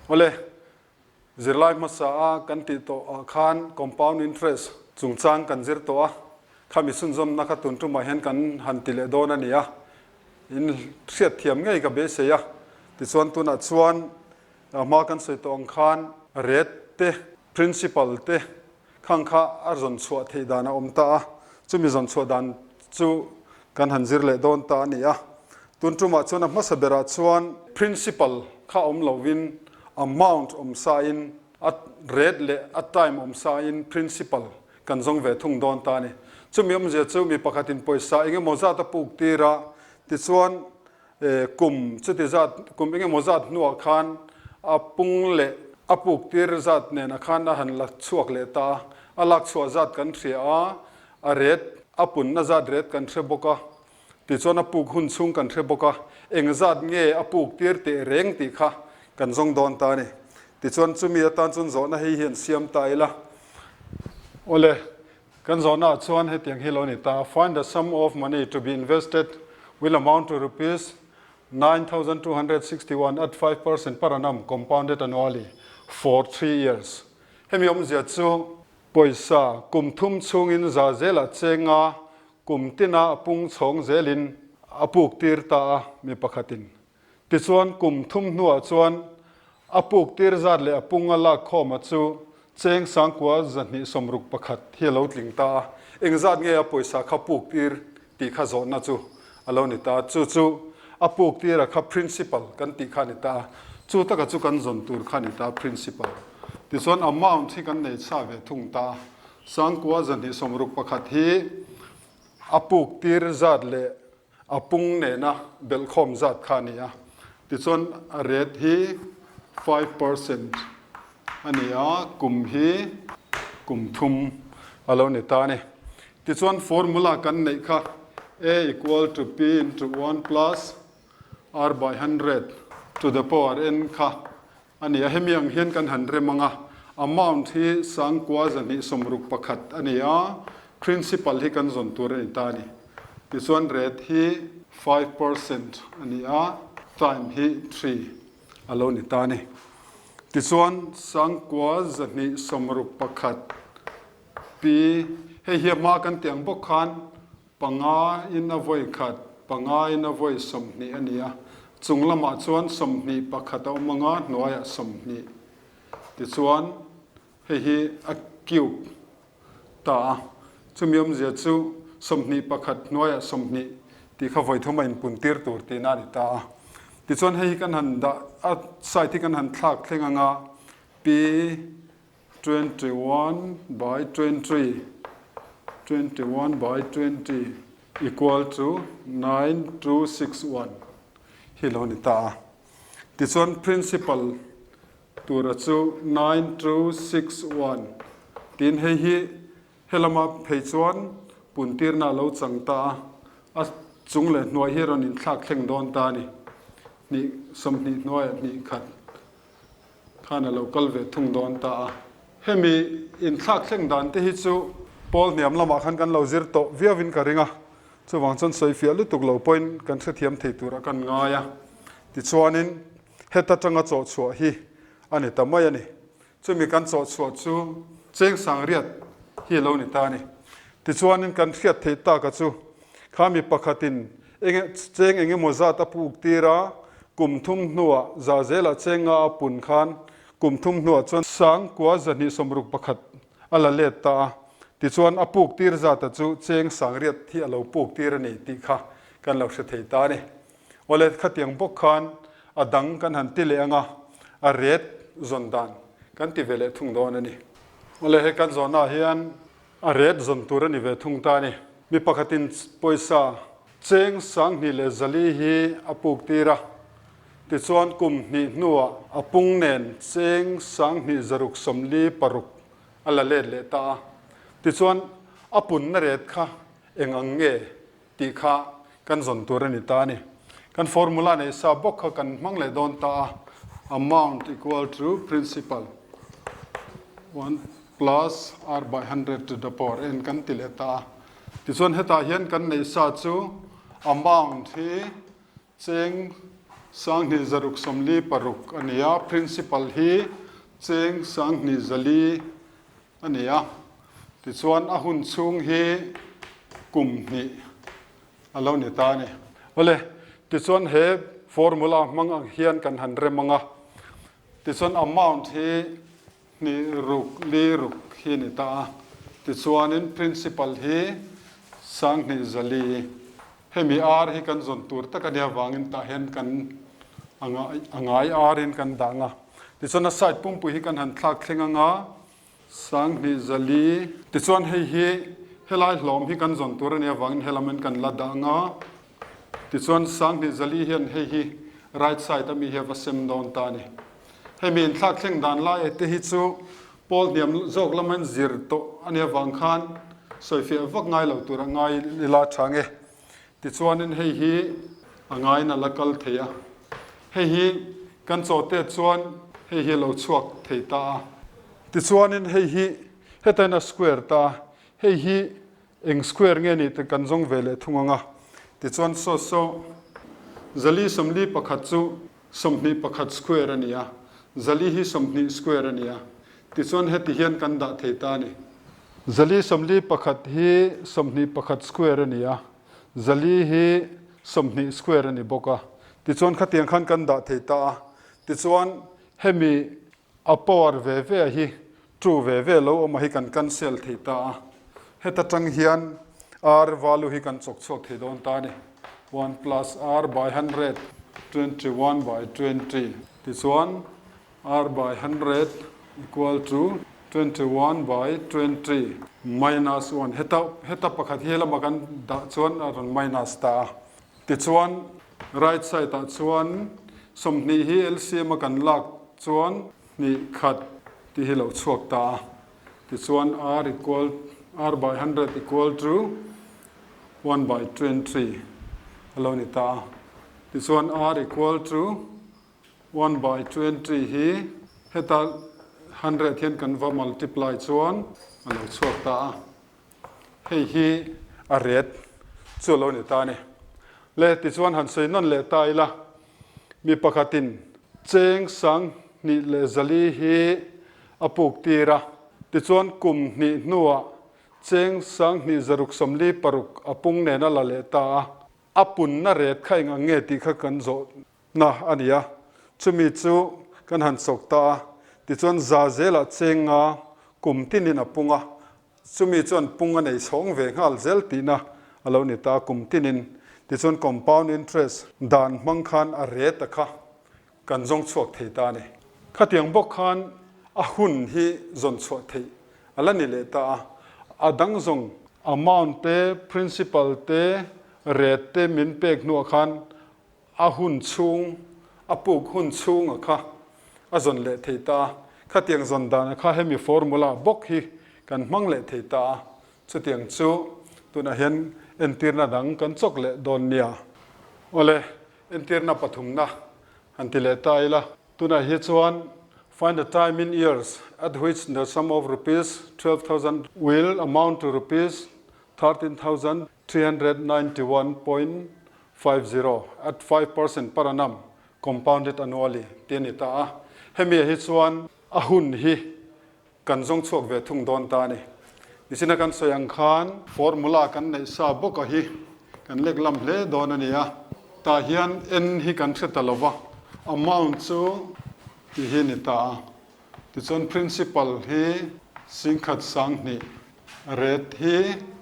Awle, zirlai hmasa a kan tih tawh ah khan compound interest chungchang kan zir tawh a, khami chhunzawmna kha tun tumah hian kan han ti leh dawn a ni a, in hriatthiam ngei ka beisei a. Tichuan tunah chuan hma kan sawi tawh ang khan rate te, principal te, Khang kha a zawn chhuah theih dan a awm ta a, chumi zawn chhuah dan chu kan han zir leh dawn ta a ni a. Tun tumah chuan a hmasa berah chuan principal kha awm lovin amount awm sain a rate leh a time awm sain principal kan zawng ve thung dawn ta a ni. Chumi awmzia chu mi pakhatin pawisa engemaw zat a puk tir a, tichuan Kum chuti zat, kum engemaw zat hnuah khan a pung leh a puk tir zat nen khan a han la chhuak leh ta a, a lak chhuah zat kan hria a, a ret, a punna zat ret kan hre bawk a, tichuan a puk hun chhung kan hre bawk a, eng zat nge a puk tir teh reng tih kha kan zawng dawn ta a ni. Tichuan chumi atan chuan zawhna hei hian siam ta ila. Awle, Kan zawhnaah chuan hetiang hi lo ni ta, Find the sum of money to be invested will amount to rupees 9,261 at 5% per annum compounded annually for 3 years. Hemi awmzia chu pawisa kum thum chhungin za zelah chenga kum tina a pung chhawng zelin a puk tir ta a mi pakhatin. Tichuan, kum thum hnuah chuan a puk tir zat leh a pung a lak khawma chu cheng sangkua 261 hi a lo tling ta a. Engzat nge a pawisa kha puk tir tih kha zawhna chu a lo ni ta a. Chu chu a puk tira kha principal kan tih kha a ni ta a. Chu taka chu kan zawn tur kha a ni ta a, principal. Tichuan, amount hi kan nei chha ve thung ta a. Sangkua 261 hi a puk tir zat leh A pung nena belhkhawm zat kha a ni a, tichuan a rate hi 5% a ni a, kum hi kum thum a lo ni ta a ni. Tichuan formula kan neih kha A equal to P into 1 plus R by 100 to the power N kha a ni a, hemi ang hian kan han rem ang a, amount hi sangkua 261 a ni a, principal hi kan zawn tur a ni ta a ni. Tichuan rate hi 5% a ni a, time hi 3 a lo ni ta a ni. Tichuan sangkua 261 P, hei hi a hma kan tih ang bawk khan Panga in a vawi khat, panga in a vawi 20 a ni a, chung lamah chuan 21 a awm anga hnuaiah 20. Tichuan, hei hi a cube ta a, chumi awmzia chu 21 hnuaiah 20 tih kha vawi thum a inpun tir tur tihna a ni ta a. Tichuan, hei hi kan han dah, a side hi kan han thlak thleng anga P. 21 by 20, 21 by 20 equal to 9261 hi lo ni ta a. Tichuan principal tura chu 9261 tiin hei hi helama phei chuan puntirna a lo chang ta a, a chung leh hnuai hi a rawn inthlak thleng dawn ta a ni. Hnih 20 hnuaiah hnih khat. Khan a lo kal ve thung dawn ta a. Hemi inthlak thleng dan te hi chu pawl hniam lamah khan kan lo zir tawh viauin ka ring a, chuvang chuan sawifiah lutuk lo pawhin kan hrethiam thei turah kan ngai a. Tichuanin heta tanga chawhchhuah hi a ni ta mai a ni. Chumi kan chawhchhuah chu cheng sangriat hi a lo ni ta a ni. Tichuanin kan hriat theih taka chu kha mi pakhatin Enge cheng engemaw zat a puk tir a, kum thum hnuah za zelah cheng nga a pun khan kum thum hnuah chuan sangkua 261 a la let ta a, tichuan a puk tir zata chu cheng sangriat hi a lo puk tir a ni tih kha kan lo hre thei ta a ni. Awle khatiang bawk khan a dang kan han ti leh ang a, a ret zawn dan kan ti ve leh thung dawn a ni. Awle he kan zawnah hian A ret zawn tur a ni ve thung ta a ni. Mi pakhatin pawisa cheng 2400 hi a puk tir a, tichuan kum hnih hnuah a pung nen cheng 2646 a la let leh ta a. Tichuan a punna ret kha eng ang nge tih kha kan zawn tur a ni ta a ni. Kan formula neih sa bawk kha kan hmang leh dawn ta a, amount equal to principal 1 plus r by 100 to the power n kan ti leh ta a. Tichuan hetah hian kan neih sa chu amount hi cheng. 2646 a ni a, principal hi cheng 24 a ni a. Tichuan a hun chhung hi kum hnih a lo ni ta a ni. Awle, tichuan he formula hmang ang hian kan han rem ang a. Tichuan amount hi hnih ruk li ruk hi a ni ta a. Tichuanin principal hi 2400. Hemi ar hi kan zawn tur tak a nia vangin tah hian kan a ngai arin kan dah ang a. Tichuan a side pumpui hi kan han thlak thleng ang a. 2400. Tichuan hei hi helai hlawm hi kan zawn tur a nia vangin helamin kan la dah ang a. Tichuan 2400 hian hei hi right side ami hi a va sem dawn ta a ni. Hemi inthlak thleng dan lai e te hi chu pawl hniam zawk lama in zir tawh a nia vang khan sawifiah vak ngai lo tur a ngai ila tha nge. Tichuanin hei hi a ngaiin a la kal thei a, hei hi kan chawte chuan hei hi a lo chhuak thei ta a. Tichuanin hei hi hetain a square ta a, hei hi eng square nge nih kan zawng ve leh thung ang a. Tichuan saw saw 441 chu 21 square a ni a, 400 hi 20 square a ni a. Tichuan heti hian kan dah thei ta a ni. 441 hi 21 square a ni a, 400 hi 20 square a ni bawk a. Tichuan khatiang khan kan dah thei ta a. Tichuan hemi a power ve ve a hi two ve ve lo awm a hi kan cancel thei ta a. Heta tang hian r value hi kan chawk chhuak thei dawn ta a ni. One plus r by 121 by 20. Tichuan R by 100 equal to 21 by 20 minus 1. Heta heta pakhat hi helama kan dah chuan a rawn minus ta a. Tichuan right side ah chuan 20 hi LCM a kan lak chuan hnih khat tih hi lo chhuak ta a. Tichuan R equal R by 100 equal to 1 by 20 a lo ni ta a. Tichuan R equal to One by 20 hi heta 100 hian kan va multiply chuan a lo chhuak ta a, hei hi a ret chu a lo ni ta a ni. Le tichuan han sawi nawn leh ta ila, mi pakhatin cheng 2400 hi a puk tir a, tichuan kum hnih hnuah cheng 2646 a pung nen a la leh ta a, a punna ret kha eng ang nge tih kha kan zawh na a ni a, chumi chu kan han chawk ta a, tichuan za zelah cheng nga kum tinin a pung a, chumi chuan pung a nei chhawng ve nghal zel tihna a lo ni ta a kum tinin, tichuan compound interest dan hmang khan a rate a kha kan zawng chhuak thei ta a ni. Khatiang bawk khan a hun hi zawn chhuah theih a la ni leh ta a, a dang zawng amount te, principal te, rate te min pek hnuah khan A hun chhung, a puk hun chhunga kha a zawn leh thei ta a, khatiang zawn dana kha hemi formula bawk hi kan hmang leh thei ta a, chutiang chu tunah hian entirna dang kan chawk leh dawn nia. Awle, entirna pathumna han ti leh ta ila, tunah hi chuan find the time in years at which the sum of rupees 12,000 will amount to rupees 13,391.50 at 5% per annum compounded annually tih a ni ta a. Hemi ah hi chuan a hun hi kan zawng chhuak ve thung dawn ta a ni. Nichina kan sawi ang khan formula kan neih sa bawk a hi kan lek lam hle dawn a ni a. Tah hian n hi kan hre ta lo va, amount chu tih hi a ni ta a. Tichuan principal hi 12,000, rate hi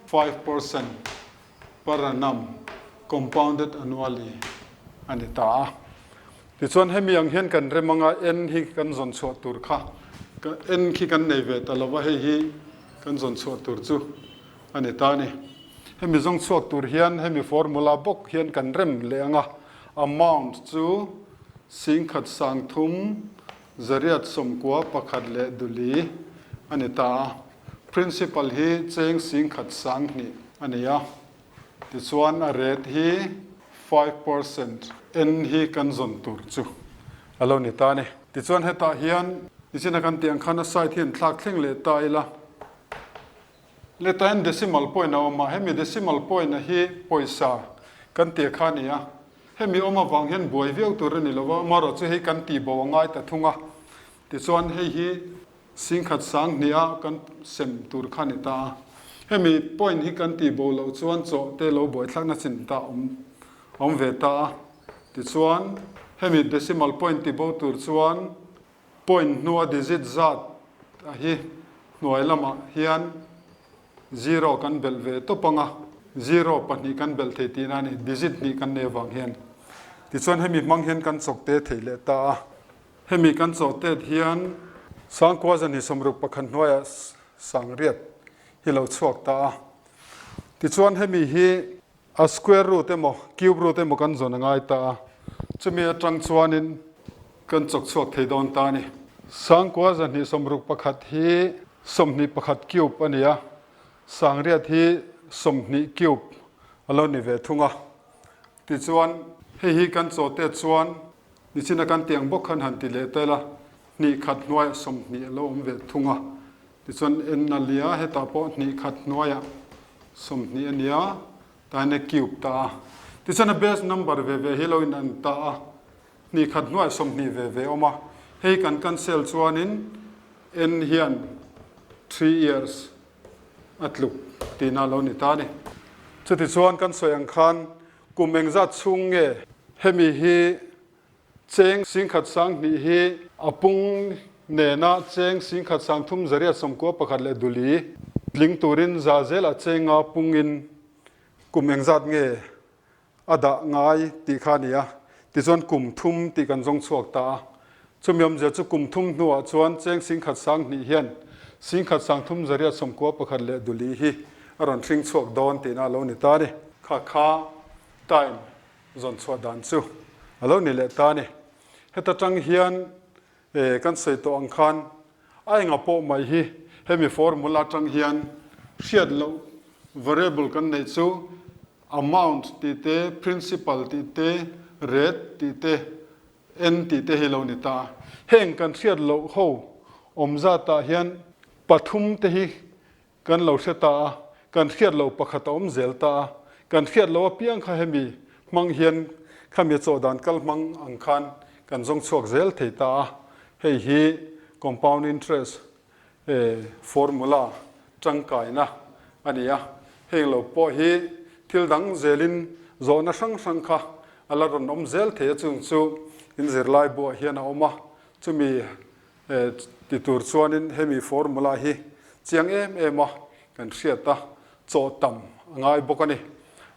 5% per annum compounded annually a ni ta a. Tichuan hemi ang hian kan rem anga n hi kan zawn chhuah tur kha n khi kan nei ve ta lova hei hi kan zawn chhuah tur chu a ni ta a ni. Hemi zawng chhuak tur hian hemi formula bawk hian kan rem leh anga amount chu 13,000 891 leh a ni ta a. Principal hi cheng 12,000 a ni a. Tichuan a rate hi 5% N hi kan zawn tur chu a lo ni ta a ni. Tichuan hetah hian nichina kan tih ang khan a side hi an thlak thleng leh ta ila. Leta hian decimal point a awm a, hemi decimal point a hi pawisa kan tih kha a ni a. Hemi awm avang hian buai viau tur a ni lo va, amaherawhchu hei kan tih bo a ngai ta thung a. Tichuan hei hi singkhat sang hniha kan sem tur kha a ni ta a. Hemi point hi kan tih bo loh chuan chaw te lo buaithlakna chin ta awm awm ve ta a. Tichuan hemi decimal point tih bo tur chuan point hnua digit zat a hi hnuai lamah hian Zero kan belh ve tawp ang a, zero pahnih kan belh thei tihna a ni, digit hnih kan nei avang hian. Tichuan hemi hmang hian kan chawk te thei leh ta a. Hemi kan chawh tet hian sangkua zan hi 61 hnuaiah sangriat hi lo chhuak ta a. Tichuan hemi hi A square root emaw cube root emaw kan zawn a ngai ta a, chumi atang chuanin kan chawk chhuak thei dawn ta a ni. Sangkua 261 hi 21 cube a ni a, sangriat hi 20 cube a lo ni ve thung a. Tichuan hei hi kan chaw te chuan nichina kan tiang bawk khan han ti leh ta ila, hnih khat hnuaiah 20 a lo awm ve thung a. Tichuan en a lia, hetah pawh hnih khat hnuaiah 20 a nia, tain a cube ta a. Tichuan a base number ve ve hi lo in an ta a, hnih khat hnuaiah 20 ve ve a awm a. Hei kan cancel chuanin n hian three years a tluk tihna a lo ni ta a ni. Chutichuan kan sawi ang khan kum engzat chhung nge hemi hi Cheng singkhat sang hnih hi a pung nena cheng singkhat sang thum zariat 91 leh duli tling turin za zelah chenga pungin kum engzat nge a dah ngai tih kha a ni a, tichuan kum thum tih kan zawng chhuak ta a. Chumi awmzia chu kum thum hnuah chuan cheng singkhat sang hnih hian singkhat sang thum zariat 91 leh duli hi a rawn hring chhuak dawn tihna a lo ni ta a ni. Kha kha time Zawn chhuah dan chu a lo ni leh ta a ni. Heta tang hian kan sawi tawh ang khan a enga pawh mai hi hemi formula atang hian hriat loh variable kan neih chu amount tih te, principal tih te, rate tih te, n tih te hi lo ni ta a. Heng kan hriat loh ho awm zatah hian pathum te hi Kan lo hre ta a, kan hriat loh pakhat a awm zel ta a, kan hriat loh apiang kha hemi hmang hian khami chaw dan kal hmang ang khan kan zawng chhuak zel thei ta a, hei hi compound interest formula tangkaina a ni a, heng lo pawh hi thil dang zelin zawhna hrang hrang kha a la rawn awm zel thei a, chung chu in zirlai buah hian a awm a, chumi Ti tur chuanin hemi formula hi chiang em em a kan hriat a, chawh tam a ngai bawk a ni.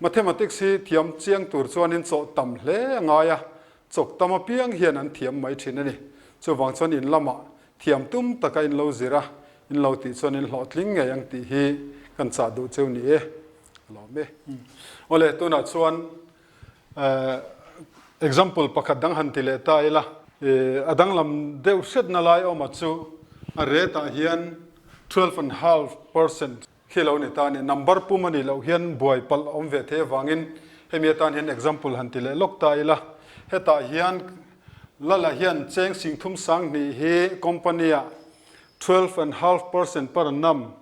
Mathematics hi thiam chiang tur chuanin chawh tam hle a ngai a, chawk tam apiang hian an thiam mai thin a ni. Chuvang chuan in lamah thiam tum taka in lo zir a, in lo tih chuan in hlawhtling ngei ang tih hi kan chah duh cheu ni e. A lawm e. Awle, tunah chuan Example pakhat dang han ti leh ta ila, a danglam deuh hriatna lai awma chu a rate ah hian 12 and half percent khi lo ni ta a ni. Number pum a nih loh hian buai palh a awm ve thei avangin hemi atan hian example han ti leh lawk ta ila. Hetah hian Lala hian cheng singthum sang hnih hi company ah 12 and half percent per annum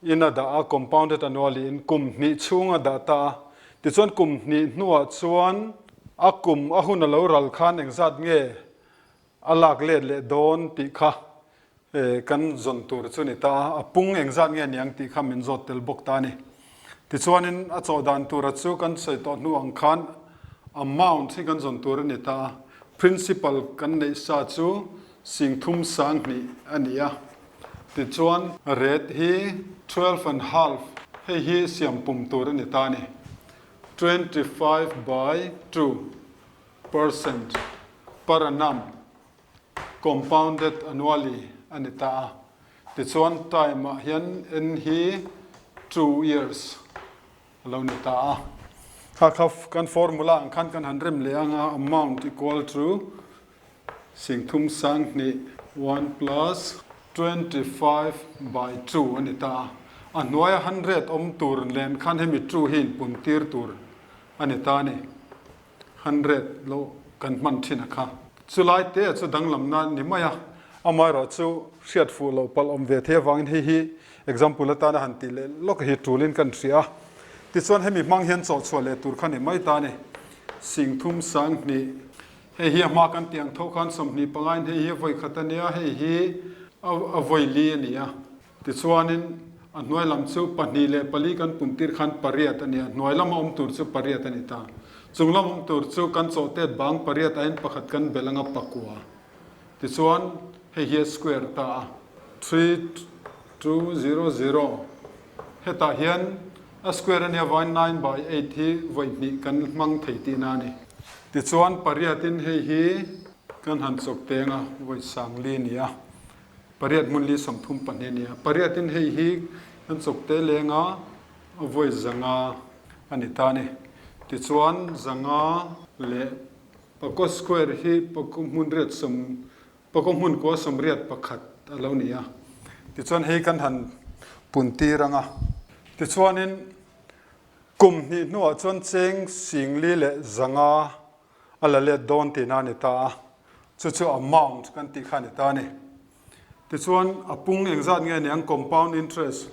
in a dah a, compounded annually in kum hnih chhung a dah ta a, tichuan kum hnih hnuah chuan a kum a hun a lo ral khan engzat nge a lak let leh dawn tih kha kan zawn tur chu ni ta a, a pung engzat nge niang tih kha min zawt tel bawk ta a ni. Tichuanin a chawh dan tura chu kan sawi tawh hnu ang khan amount hi kan zawn tur a ni ta a, principal kan neih sa chu singthum sang hnih a ni a. Tichuan rate hi 12 and half hei hi siam pum tur a ni ta a ni. 25 by 2% per annum compounded annually a ni ta a. Tichuan time ah hian n hi 2 years a lo ni ta a. Kha kha kan formula ang khan kan han rem leh ang a, amount equal to Singthum sang hnih, one plus 25 by two a ni ta a. A hnuaia hundred awm tur len khan hemi two hi inpun tir tur a ni ta a ni. Hundred lo kan hman thin a kha. Chulai te chu danglamna ni mai a, amaherawh chu hriat fuh loh palh awm ve thei avangin hei hi example atana han tih leh lawk hi tulin kan hria a. Tichuan hemi hmang hian chawhchhuah leh tur kha ni mai ta a ni. singthum 2000. Hei hi a hma kan tih ang tho khan 25 in hei hi a vawi khat a nia, hei hi a vawi li a ni a. Tichuanin a hnuai lam chu pahnih leh pali kan pun tir khan pariat a ni a, hnuai lama awm tur chu pariat a ni ta. Chung lam awm tur chu kan chawhtet bang pariat aiin pakhat kan belh anga pakua. Tichuan hei hi a square ta a. 3200 Hetah hian a square a nia avangin nine by eight hi vawi hnih kan hmang thei tihna a ni. Tichuan pariatin hei hi kan han chawk teng a, vawi sangli a ni a. Pariat hmun li 32 a ni a. Pariatin hei hi kan chawk te leng a, a vawi zanga a ni ta a ni. Tichuan zanga leh pakaw square hi pakaw hmun riat sawm pakaw hmun kua 81 a lo ni a. Tichuan hei kan han pun tir ang a. Tichuanin kum hnih hnuah chuan cheng singli leh zanga a la let dawn tihna a ni ta a, chu chu amount kan tih kha a ni ta a ni. Tichuan a pung engzat nge ni ang compound interest,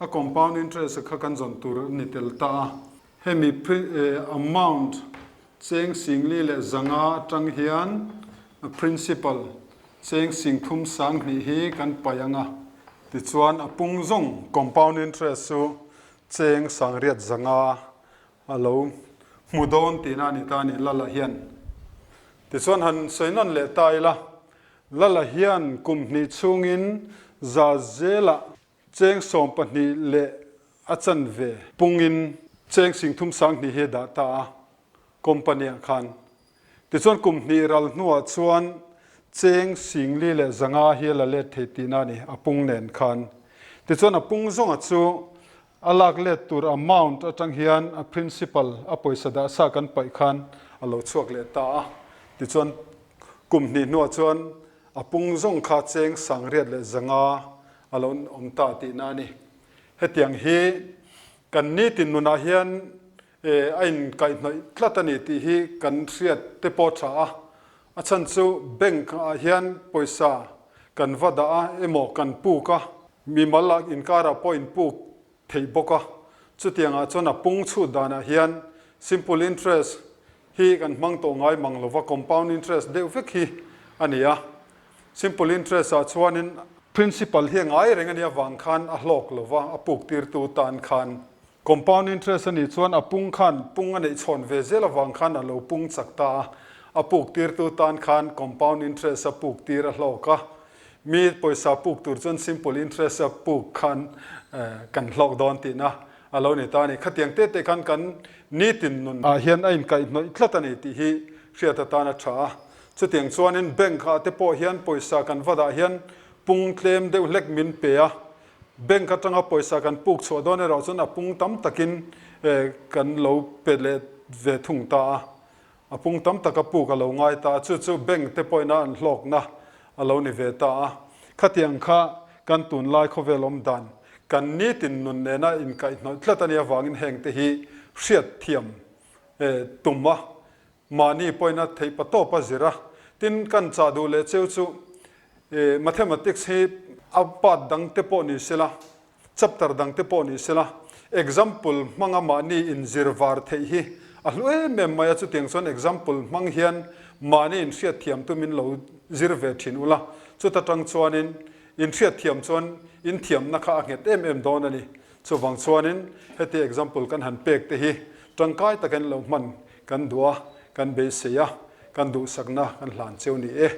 a compound interest kha kan zawn tur a ni tel ta a. Hemi amount cheng singli leh 500 atang hian principal cheng sing thum 2000 hi kan paih ang a. Tichuan a pung zawng compound interest chu cheng 800 A lo hmu dawn tihna a ni ta a ni, Lala hian. Tichuan han sawi nawn leh ta ila, Lala hian kum hnih chhungin za zelah cheng 12 leh a chanve pungin cheng 30 2000 hi a dah ta a, company-ah khan. Tichuan kum hnih ral hnuah chuan cheng singli leh 500 hi a la let thei tihna a ni, a pung nen khan. Tichuan a pung zawnga chu A lak let tur amount atang hian a principal a pawisa dah sa kan paih khan a lo chhuak leh ta a. Tichuan kum hnih hnuah chuan a pung zawng kha cheng 800 leh 500 a lo awm ta tihna a ni. Hetiang hi kan nitin nunah hian a inkaihhnawih tlat a ni tih hi kan hriat te pawh tha a. A chhan chu bank ah hian pawisa kan va dah a emaw kan puk a, mimal ah inkarah pawh inpuk thei bawk a. Chutiangah chuan a pung chhut danah hian simple interest hi kan hmang tawh ngai mang lova, compound interest deuh vek hi a ni a. Simple interest ah chuanin principal hi a ngai reng a nih avang khan a hlawk lova, a puk tirtu tan khan Compound interest a nih chuan a pung khan pung a neih chhawn ve zel avang khan a lo pung chak ta a, a puk tirtu tan khan compound interest a puk tir a hlawk a, mi pawisa puk tur chuan simple interest a puk khan kan hlawk dawn tihna a lo ni ta a ni. Khatiang te te khan kan nitin nun ah hian a inkaihhnawih tlat a ni tih hi hriat atan a tha a. Chutiang chuanin bank ah te pawh hian pawisa kan va dah hian pung tlem deuh hlek min pe a, Bank atanga pawisa kan puk chhuah dawn erawh chuan a pung tam takin kan lo pe leh ve thung ta a, a pung tam taka puk a lo ngai ta a, chu chu bank te pawhina an hlawkna a lo ni ve ta a. Khatiang kha kan tunlai khawvel awm dan, kan nitin nun nena inkaihhnawih tlat a nih avangin heng te hi hriatthiam tum a, Mahni pawina theih pa tawp a zir a, tin kan chah duh leh cheu chu Mathematics hi a part dang te pawh ni sela, chapter dang te pawh ni sela, example hmanga mahni inzir var theih hi a hlu em em mai a, chutiang chuan example hmang hian mahni inhriatthiam tu min lo zir ve thin ula, chuta tang chuanin inhriatthiam chuan inthiamna kha a nghet em em dawn a ni. Chuvang chuanin heti example kan han pek te hi tangkai takin lo hman kan duh a, kan beisei a, kan duhsakna kan hlan cheu ni e.